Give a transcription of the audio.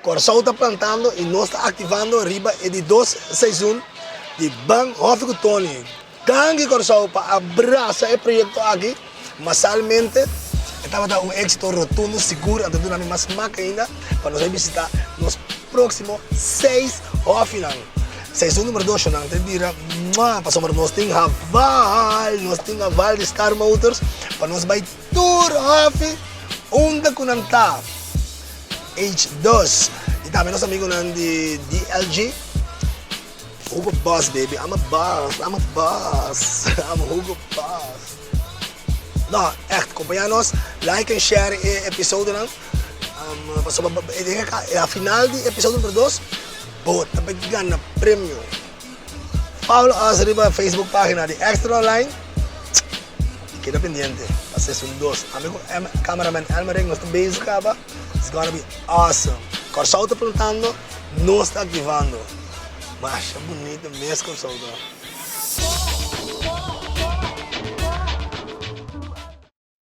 Kòrsou ta plantando i nos ta aktivando riba e di dos seizoen di Ban Hòfi ku Tony. Danki Kòrsou pa a brasa e proyekto aki masalmente. E tabata un éksito rotundo sigur anto duna mi mas smak ainda pa nos bai bisitá nos próksimo seis hòfinan. Seizoen numero dos shownan ta bira mua pasobra nos tin haval, nos tin haval di Star Motors pa nos bai tur hòfi unda ku nan ta. H2 y tambe nos amigonan di DLG. Hugo Boss baby, I'm a boss, I'm a boss, I'm Hugo Boss. No, echt, compaña nos, like en share e episodonan. Um, pasobra e final di episodio numero 2, bo ta bay gana premio. Follow us riba Facebook pagina di Extra Online. Y keda pendiente pa seizoen 2. Ami ku cameraman Elmerick nos ta bezig kaba. It's gonna be awesome. Kòrsou ta plantando, nos ta aktivando. Masha bunito mes Kòrsou ta.